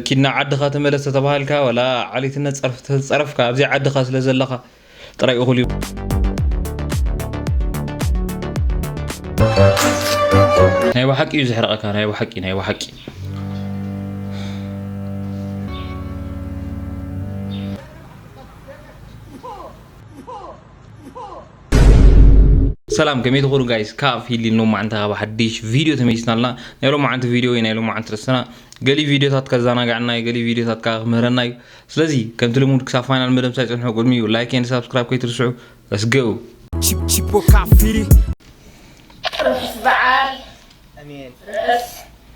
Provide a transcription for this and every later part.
ኪድና ዓድኻ ተመለስ ተተባሃልካ፣ ዋላ ዓሌትነት ጸርፍ ተጸረፍካ፣ ኣብዚ ዓድኻ ስለ ዘለኻ ጥራይ እኹል እዩ። ናይ ብሓቂ እዩ ዘሕርቐካ፣ ናይ ብሓቂ፣ ናይ ብሓቂ። ሰላም፣ ከመይ ትኾኑ ጋይስ? ካብ ፊሊ ሎማዓንቲ ካብ ሓድሽ ቪድዮ ተመሊስና ኣለና። ናይ ሎማዓንቲ ቪድዮ ወይ ናይ ሎማዓንቲ ርእስና ገሊ ቪድዮታት ከዘናግዐና እዩ፣ ገሊ ቪድዮታት ከዓ ክምህረና እዩ። ስለዚ ከምቲ ልሙድ ክሳብ ፋይናል ምድምሳይ ጽንሑ። ቅድሚኡ ላይክ ኤንድ ሳብስክራይብ ከይትርስዑ። Let's go። ቺፕ ቺፖ ካፊሪ። ርሑስ በዓል። ኣሜን። ርሑስ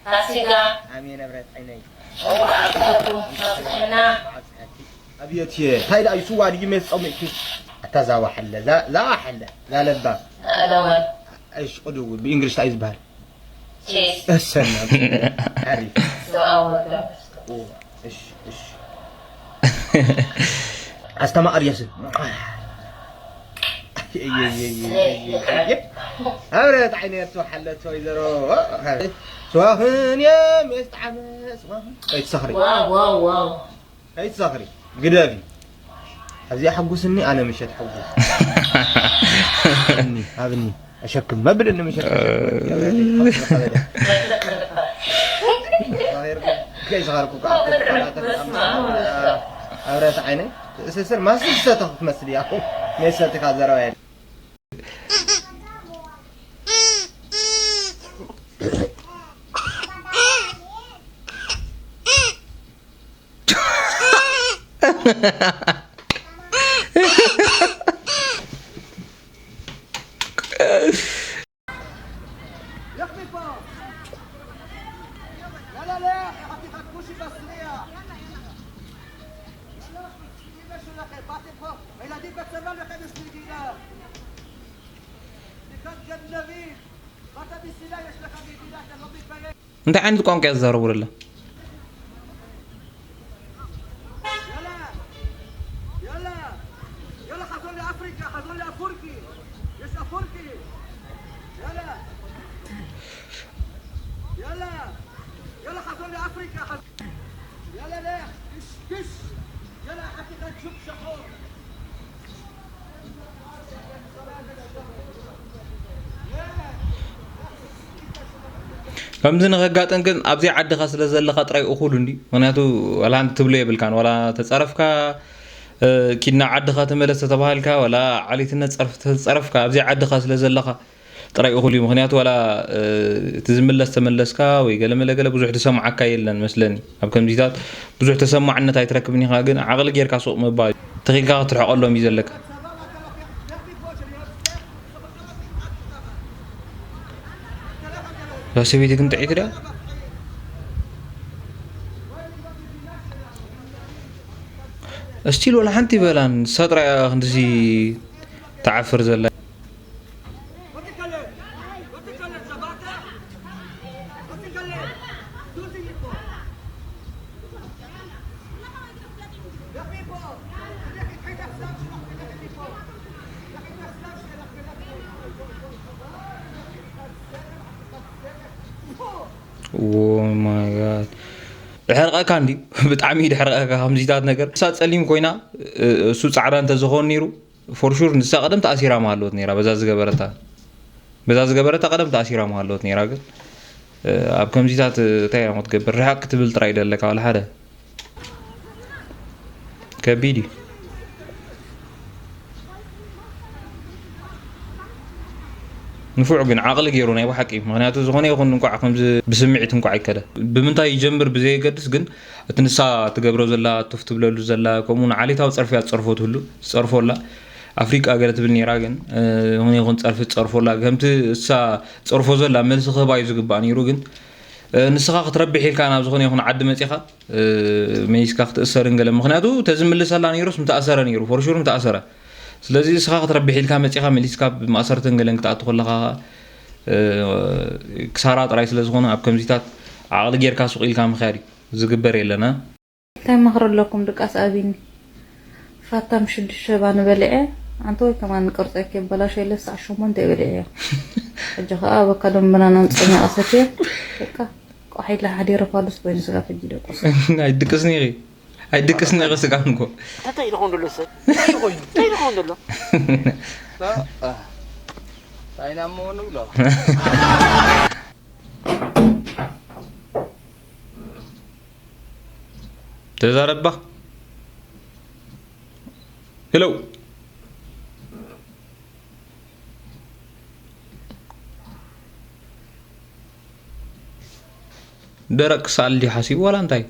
ፋሲጋ። ኣሜን። ኣብረት ዓይነይ። እንኳዕ ኣብፀሐኩም ኣብፀሐና። ኣብፀሐኪ። ኣብየት እየ። እንታይ ደኣ እዩ ስዋ ድዩ ሜስ ጸሚእኪ? ኣታ ዛዋ ሓለ፣ ዛ-፣ ዛዋ ሓለ፣ ዛ ለባ። ኣለዋይ። እሽ፣ ቅድው፣ ብእንግሊሽ እንታይ እዩ ዝበሃል? ቼስ። እሰና፣ ሓሪፍ። ስዋ ወርዶ። ኦ፣ እሽ፣ እሽ። ኣስተማቐር የስን። ኣብረት ዓይነቱ ሓለት ወይዘሮ። ስዋኽን እየ ሜስ ጣዕመ፣ ስዋኽን። ኣይትሰኽሪ። ዋው፣ ዋው፣ ዋው። ከይትሰኽሪ፣ ግደፊ። ኣብዚኣ ሓጉስኒ፣ ኣነ ምሸት ሓጉስ። ኣብኒ፣ ኣብኒ፣ ኣሸክም መብል እኒ ምሸት ኣሸክም። ከይሰኸርኩ ከዓ ኣብረት ዓይነይ፣ ስስር ማስሰተ ክትመስል እያ። መሰትካ ዘረባ የለ። እንታይ ዓይነት ቋንቋ እያ ዝዛረቡ ዘላ? ከምዚ ንኸጋጥም ግን ኣብዘይ ዓድኻ ስለ ዘለኻ ጥራይ እኹል እንዲ። ምኽንያቱ ዋላ ሓንቲ ትብሎ የብልካን። ዋላ ተጸረፍካ፣ እ፣ ኪድና ዓድኻ ተመለስ ተተባሃልካ፣ ዋላ ዓሌትነት ጸርፍ-፣ ተጸረፍካ፣ ኣብዘይ ዓድኻ ስለ ዘለኻ ጥራይ እኹል እዩ። ምኽንያቱ ዋላ፣ እ፣ እቲ ዝምለስ ተመለስካ ወይ ገለመለ ገለ ብዙሕ ዝሰምዓካ የለን መስለኒ። ኣብ ከምዚታት ብዙሕ ተሰማዕነት ኣይትረክብን ኢኻ፣ ግን ዓቕሊ ጌርካ ሱቕ ምባል እዩ። ተኺልካ ክትርሕቐሎም እዩ ዘለካ። እዛ ሰበይቲ ግን ጥዕይቲ ድያ? እስቲል ወላ ሓንቲ ይበላን፣ ንሳ ጥራይ እያ ክንድዚ ትዓፍር ዘላ። Oh my God። ድሕርቀካ እንዲ ብጣዕሚ ድሕርቀካ ከምዚታት ነገር። እሳ ጸሊም ኮይና፣ እ-፣ እሱ ጻዕዳ እንተዝኸውን ነይሩ፣ for sure ንሳ ቀደም ተኣሲራ ምሃለወት ነይራ፣ በዛ ዝገበረታ። በዛ ዝገበረታ ቀደም ተኣሲራ ምሃለወት ነይራ፣ ግን፣ እ፣ ኣብ ከምዚታት፣ እ፣ እንታይ እያ ክትገብር? ርሕቅ ክትብል ጥራይ ደለካ፣ ዋላ ሓደ። ከቢድ እዩ። ንፉዕ ግን ዓቕሊ ገይሩ ናይ ብሓቂ። ምኽንያቱ ዝኾነ ይኹን እንቋዕ ከምዚ ብስምዒት እንቋዕ ኣይከደ። ብምንታይ ይጀምር ብዘየገድስ ግን እቲ ንሳ ትገብሮ ዘላ፣ ቱፍ ትብለሉ ዘላ፣ ከምኡ ንዓሌታዊ ጸርፊ እያ ትጸርፎ ትህሉ፣ ትጸርፎ ኣላ። ኣፍሪቃ ገለ ትብል ነይራ ግን፣ እ፣ ይኹን ይኹን ጸርፊ ትጸርፎ ኣላ። ከምቲ እሳ ትጸርፎ ዘላ መልሲ ክህባ እዩ ዝግባእ ነይሩ ግን፣ እ፣ ንስኻ ክትረብሕ ኢልካ ናብ ዝኾነ ይኹን ዓዲ መጺኻ፣ እ፣ መሊስካ ክትእሰርን ገለ። ምኽንያቱ ተዝምልሰላ ነይሩስ ምተኣሰረ ነይሩ፣ for sure ምተኣሰረ። ስለዚ ንስኻ ክትረብሕ ኢልካ መጺኻ መሊስካ ብማእሰርትን ገለን ክትኣቱ ከለኻ፣ እ፣ ክሳራ ጥራይ ስለ ዝኾነ ኣብ ከምዚታት ዓቕሊ ጌርካ ሱቕ ኢልካ ምኽያድ እዩ። ዝግበር የለና። እንታይ መኽሪ ኣለኩም ድቃስ ኣቢኒ? ፋታ ምስ ሽዱሽተ ሸባ ንበልዐ፣ ኣንተ ወይ ከማን ቅርጸይ ከይበላሾ ኢለ ሰዓት ሸሞንተ በሊዐዮ። ሕጂ ከኣ ኣቮካዶን በናናን ጸሚቐ ሰትየ፣ በቃ ቆሓይላ ሓዲረ ፋሉስ ኮይኑ ስጋ ፈጂ ደቁስ። ኣይድቅስኒ ኢኺ ኣይድቅስኒ ኢኺ ስጋ እንኮ እንታይ ኢልኹም ዘሎ ሰብ እንታይ ኢልኹም እንታይ ኢልኹም ዘሎ ታይ ኢና እሞ ንብሎ ተዛረባ ሄሎ ደረቅ ክሳል ድዩ ሓሲቡ ዋላ እንታይ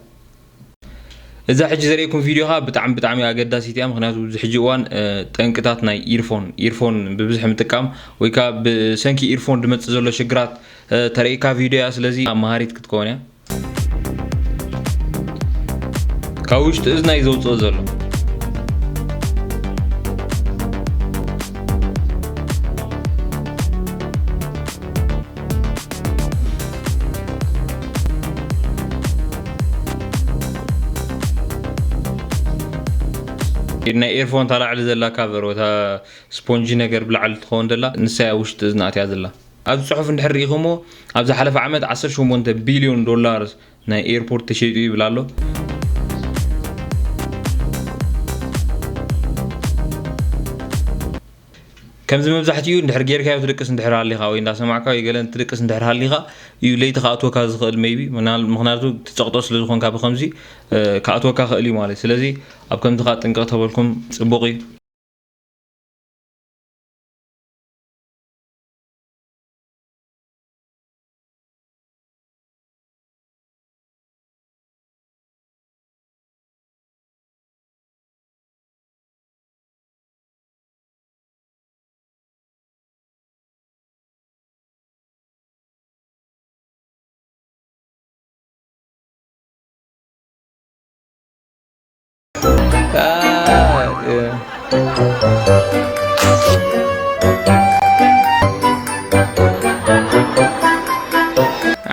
እዛ ሕጂ ዘርእየኩም ቪዲዮ ኻ ብጣዕሚ ብጣዕሚ ኣገዳሲት እያ ምክንያቱ ኣብዚ ሕጂ እዋን ጠንቅታት ናይ ኢርፎን ኢርፎን ብብዝሒ ምጥቃም ወይ ከዓ ብሰንኪ ኢርፎን ድመፅእ ዘሎ ሽግራት ተርእካ ቪዲዮ እያ ስለዚ መሃሪት ክትከውን እያ ካብ ውሽጢ እዝና እዩ ዘውፅኦ ዘሎ ናይ ኤርፎን ታላዕሊ ዘላ ካቨር ወታ ስፖንጂ ነገር ብላዕሊ ትኸውን ዘላ ንሳያ ውሽጢ እዝና ኣትያ ዘላ ኣብዚ ፅሑፍ እንድሕር ርኢኹሞ ኣብ ዝሓለፈ ዓመት ዓሰርተ ሸሞንተ ቢልዮን ዶላር ናይ ኤርፖርት ተሸይጡ ይብል ኣሎ ከምዚ መብዛሕትኡ እንድሕር ጌርካዮ ትድቅስ እንድሕር ሃሊኻ ወይ እንዳሰማዕካ ወይ ገለ ትድቅስ እንድሕር ሃሊኻ እዩ ለይቲ ክኣትወካ ዝኽእል maybe ምክንያቱ ትፀቕጦ ስለ ዝኾንካ ብከምዚ ክኣትወካ ክእል እዩ ማለት ስለዚ ኣብ ከምዚ ከዓ ጥንቅቕ ተበልኩም ፅቡቕ እዩ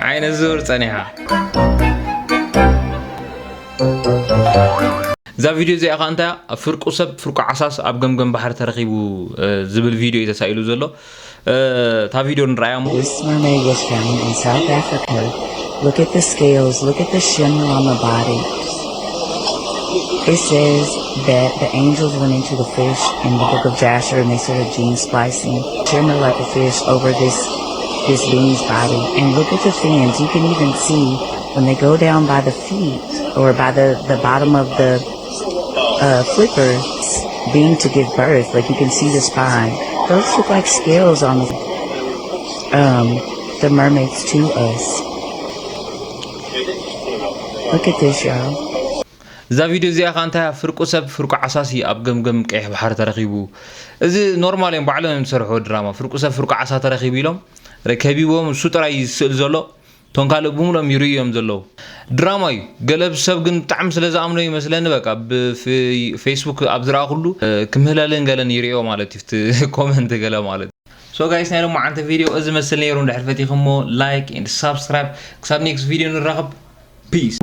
ዓይነ ዙር ጸኒሓ እዛ ቪድዮ እዚኣ ከዓ እንታይ ኣብ ፍርቁ ሰብ ፍርቁ ዓሳስ ኣብ ገምገም ባሕሪ ተረኺቡ ዝብል ቪድዮ እዩ ተሳኢሉ ዘሎ እታ ቪድዮ ንረኣያ እሞ This mermaid was found in South Africa. Look at the scales, look at the shimmer on the body. It says that the angels went into the fish in the book of Jasher and they started gene splicing. Shimmer like a fish over this this being's body. And look at the fins. You can even see when they go down by the feet or by the, the bottom of the uh, flippers being to give birth. Like you can see the spine. Those look like scales on the, um, the mermaids to us. Look at this, y'all. እዛ ቪድዮ እዚኣ ከዓ እንታይ ፍርቁ ሰብ ፍርቁ ዓሳሲ ኣብ ገምገም ቀይሕ ባሕሪ ተረኺቡ እዚ ኖርማል እዮም ባዕሎም እዮም ዝሰርሕዎ ድራማ ፍርቁ ሰብ ፍርቁ ዓሳ ተረኺቡ ኢሎም ከቢቦም እሱ ጥራይ እዩ ዝስእል ዘሎ እቶም ካልእ ብምሎም ይርእዩ እዮም ዘለዉ ድራማ እዩ ገለ ሰብ ግን ብጣዕሚ ስለ ዝኣምኖ ይመስለኒ በቃ ብፌስቡክ ኣብ ዝረኣኹሉ ክምህለልን ገለን ይርእዮ ማለት እዩ ኮመንት ገለ ማለት so guys ናይ ሎማዓንቲ ቪድዮ እዚ መስል ነይሩ እንድሕር ፈቲኹሞ like and subscribe ክሳብ next video ንራኸብ peace